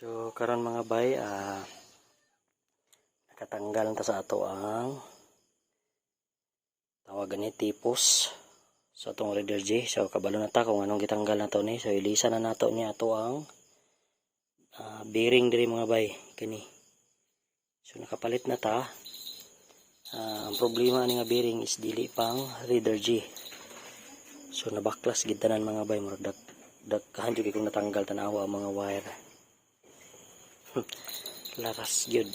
So karon, mga bay, nakatanggal ta sa ato ang tawag gani, tipos sa atong Raider G. So kabalo na ta kung anong gitanggal na to ni. So ilisa na nato ni ato ang bearing diri, mga bay, kini. So nakapalit na ta. Ang problema ani nga bearing is dili pang Raider G. So nabaklas gid tanan, mga bay, murag daghan jud kung natanggal. Tanawa ang mga wire. Laras gyud.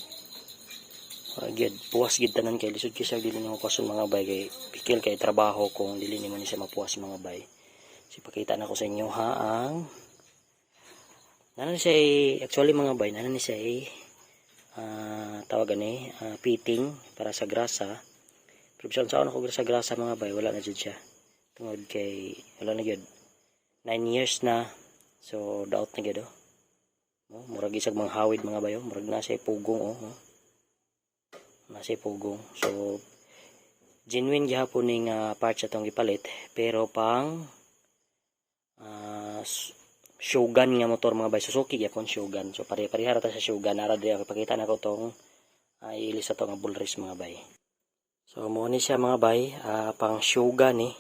Wa gyud puwas gyud tanan kay lisod kay siya dili nimo puwason, mga bay, kay pikil kay trabaho kung dili nimo ni siya mapuwas, mga bay. So ipakita na ko sa inyo ha ang nana ni siya actually, mga bay, nana ni siya tawag ani, fitting para sa grasa, pero bisan saan ako sa grasa, mga bay, wala na jud siya tungod kay wala na gyud, 9 years na, so daot na gyud oh. Oh, murag isag manghawid, mga bayo, murag na siya pugong oh, oh. Na siya pugong. So genuine gihapon ning parts atong gipalit, pero pang Shogun nga motor, mga bay, Suzuki gyapon Shogun. So pare-pareha ra ta sa Shogun. Ara diri ako ipakita nako tong ilis ato nga bull race, mga bay. So mo ni siya, mga bay, pang Shogun ni.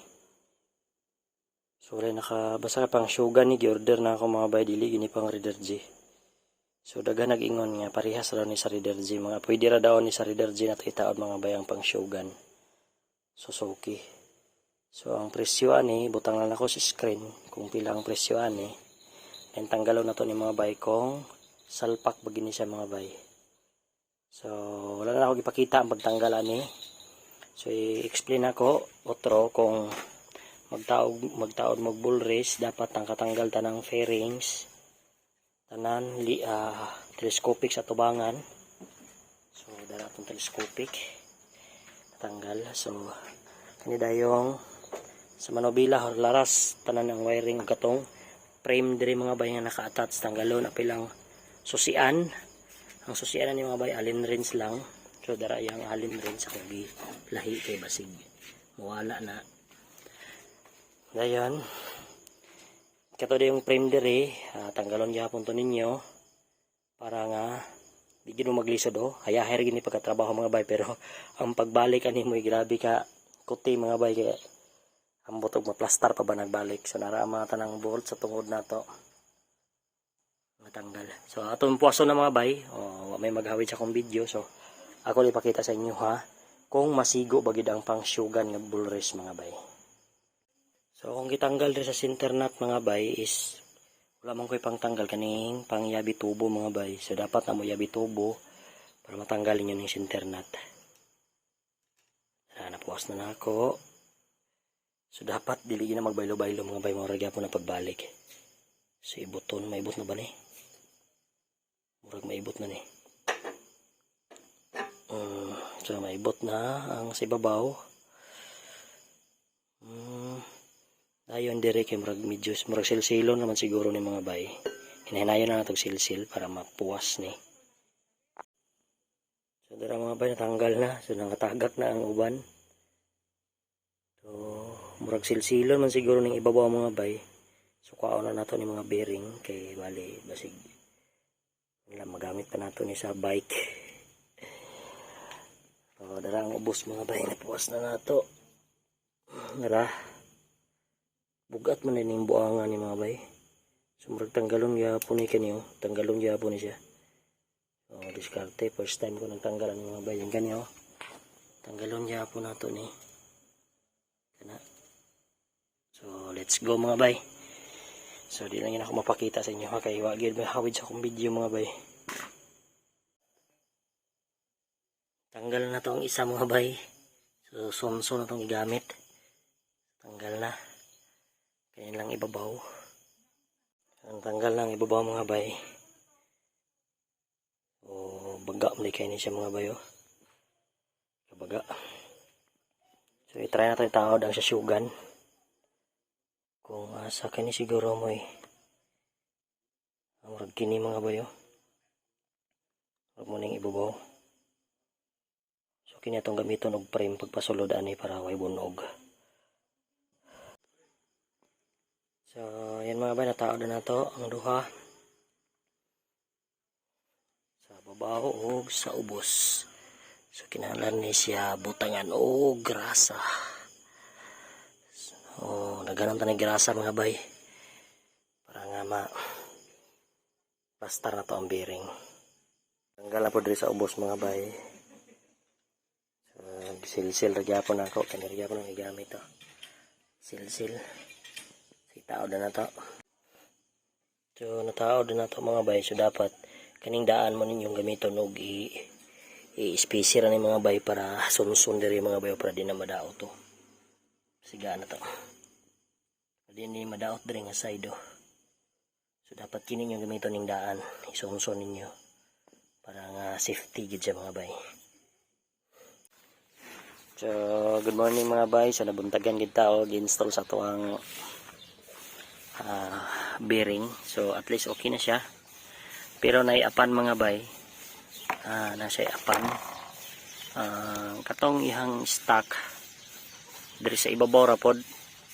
So wala naka basta ka pang Shogun ni gi-order na ako, mga bay, dili gini pang Raider G. So daghan nag-ingon nga parehas ra ni sa Raider G, mga pwede ra daw ni sa Raider G na itaod, mga bay, ang pang Shogun Suzuki. So ang presyo ani, butang lang ako sa screen kung pila ang presyo ani. Then tanggalon na to ni, mga bay, kung salpak ba gini siya, mga bay. So wala na ako gipakita ang pagtanggal ani. So i-explain ako otro kung magtaod mag bull race, dapat ang katanggal tanang fairings tanan li, telescopic sa tubangan. So dara atong telescopic natanggal. So kani dayong sa manobela or laras tanan ang wiring, katong frame diri, mga bay, nga naka-attach, tanggalon apil ang susian. Ang susian ni, mga bay, allen wrench lang. So dara yang allen wrench ako gi lahi kay basig mawala na. Dayon kato yung frame diri, tanggalon gyapon to ninyo para nga di gid mo maglisod oh. Hayaher gini pagkatrabaho, mga bay, pero ang pagbalik ani mo, grabe ka kuti, mga bay, kay ambot og maplastar pa ba nagbalik. So nara ang mga tanang bolt sa tungod nato matanggal. So atong puwaso na, mga bay. Oh, wa may maghawid sa akong video, so ako ipakita sa inyo ha kung masigo ba gid ang pang Shogun nga bull race, mga bay. So kung gitanggal diri sa center nut, mga bay, is wala man ko'y pangtanggal kaning pangyabi tubo, mga bay. So dapat na mo yabi tubo para matanggal ninyo ning center nut. Na napuwas na nako. So dapat dili na magbaylo-baylo, mga bay, mura gyapon na pagbalik. So ibuton, maibot na ba ni? Murag maibot na ni. So maibot na ang sa ibabaw. Dayon dire kay murag medyo murag silsilon naman siguro ni, mga bay. Hinahinayon na natog silsil para mapuwas ni. So dira, mga bay, natanggal na. So nangatagak na ang uban. So murag silsilon man siguro ning ibabaw, mga bay. So kuhaon na nato ni mga bearing kay bali basig wala magamit pa nato ni sa bike. So dara ang ubos, mga bay, napuwas na nato. Dara. Bugat man ning buangan ni, mga bay. So murag tanggalon gyapon ni kani oh. Tanggalon gyapon ni siya. Oh, diskarte, first time ko nagtanggal ang mga bay. Yung kani oh. Tanggalon gyapon nato ni. Kana. So let's go, mga bay. So di lang yun ako mapakita sa inyo ha kay wa gyud may hawid sa akong video, mga bay. Tanggal na to ang isa, mga bay. So sonso na tong gigamit. Tanggal na. Kaya lang ibabaw. Ang tanggal lang ibabaw, mga bay. O baga man kay ni siya, mga bay oh. Kabaga. So i-try na to itaod ang sa Shogun. Kung asa kini siguro mo eh. Murag kini, mga bayo. Murag mo ning ibabaw. So kini atong gamiton og frame pagpasulod ani para way bunog. So yan, mga bay, nataod na nato ang duha. Babaw og sa ubos. So kinahanglan ni siya butangan og grasa. So naganan ta ng grasa, mga bay, para nga ma plastar na to ang bearing. Tanggal na po diri sa ubos, mga bay. So silsil ra gyapon ako, kani ra gyapon ang gigamit to. Silsil. Sige, taod na to. So nataod na to, mga bay. So dapat kaning daan mo ninyong gamiton og i i-spacer ni, mga bay, para sunsun diri, mga bay, para di na madaot to. Siga na to. Di ni madaot diri nga side oh. So dapat kini yung gamiton ning daan, isunsun ninyo para nga safety gid siya, mga bay. So good morning, mga bay. So nabuntagan gid ta og install sa ato ang bearing. So at least okay na siya. Pero naiapan, mga bay. Nasa apan. Katong ihang stock diri sa ibabaw ra pod,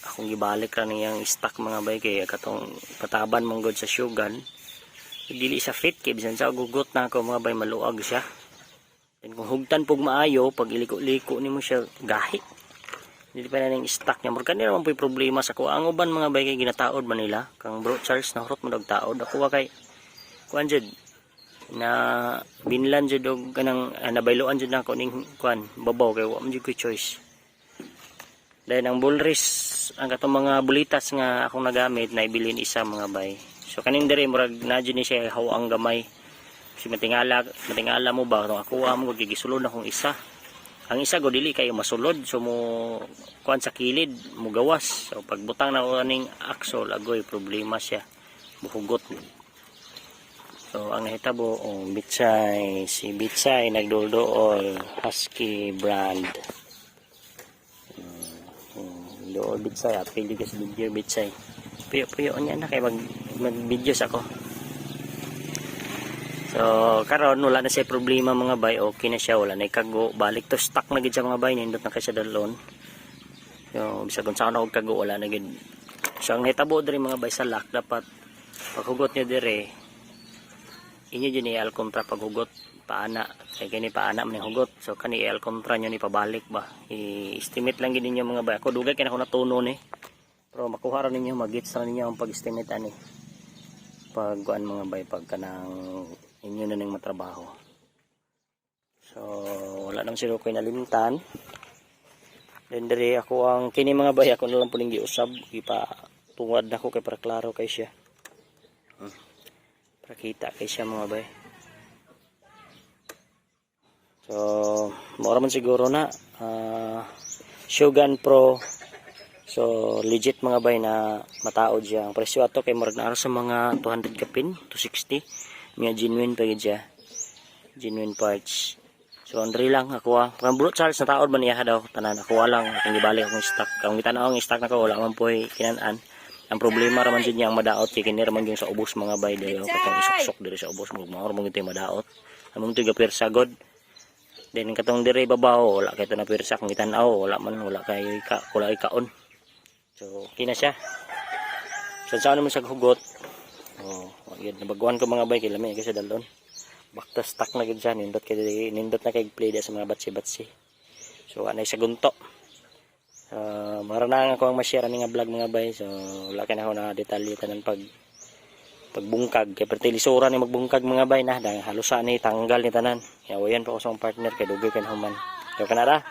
akong gibalik ra niyang stock, mga bay, kay katong pataban man gud sa Shogun, dili sa fit kay bisan sa gugot na ako, mga bay, maluag siya. Then kung hugtan pug maayo, pag iliko-liko nimo siya, gahi. Dili pa na ning stock niya. Murag kanila man po'y problema sa kuha. Ang uban, mga bay, kay ginataod man nila. Kang bro Charles nahurot mo og taod. Ako wa kay kuan jud na binlan jud og kanang nabayloan jud nako ning kuan babaw kay wa man jud koy choice. Then ang bullris, ang katong mga bulitas nga akong nagamit na ibilin isa, mga bay. So kaning diri murag na jud ni siya hawang gamay. Si matingala, matingala mo ba katong ako mo gigisulod akong isa. Ang isa go dili kayo masulod, so mo kuan sa kilid, mo gawas. So pagbutang na ko aning axle, agoy, problema siya. Buhugot. So ang nahitabo, oh, Bitsay, si Bitsay nagduldool Husky brand. Dool Bitsay, apil ka sa video, Bitsay. Puyo-puyo niya na kay mag videos ako. So karon wala na siya problema, mga bay, okay na siya, wala na kago, balik to stock na gid siya, mga bay, nindot na kay siya dalon. So bisag unsa na og kago, wala na gid. So ang nahitabo diri, mga bay, sa lock, dapat paghugot niyo dire, inyo dyan i-al kontra paghugot paana kay kini paana man yung hugot, so kani i-al kontra nyo ni pabalik ba, i-estimate lang gid ninyo, mga bay. Ako dugay kay na ako natuno ni, pero makuha ra ninyo, magits ra ninyo ang pag-estimate ani pag kuan, mga bay, pag kanang inyo na ning matrabaho. So wala nang siguro ko'y nalimtan. Then diri ako ang kini, mga bay, ako na lang po ning giusab, gipa tungwad na ko kay para klaro kay siya. Para kita kay siya, mga bay. So, mura man siguro na Shogun Pro. So, legit, mga bay, na mataod siya. Ang presyo ato kay murag naa sa mga 200 kapin, 260. Mga genuine pa gid siya. Genuine parts. So, Andre lang ako ah. Kang bro Charles nataod man niya daw tanan, ako lang akong gibalik akong stock. Kung gitan-aw ang stock nako, wala man po'y kinan-an. Ang problema ra man jud niya ang madaot kay kini ra man yung sa ubos, mga bay, dayo katong isuksok diri sa ubos mo mao ra man gyud madaot. Among tuig pirsa god. Then katong diri babaw, wala kay to na pirsa, kung gitan-aw wala man, wala kay ka, wala kay kaon. So okay na siya. So saan naman sa hugot? Oh, yun nabaguhan ko, mga bay, kay lami kasi dalon. Bakta stock na gid siya, nindot kay nindot na kay play sa mga batsi-batsi. So anay sa gunto. Maranang ako ang ma-share ani nga vlog, mga bay. So wala kay na ako na detalye tanan pag pagbungkag kay perti lisura ni magbungkag, mga bay, na dahil halusa ni tanggal ni tanan. Kaya wayan pa ko sa akong partner kay dugay kay human. So kanara.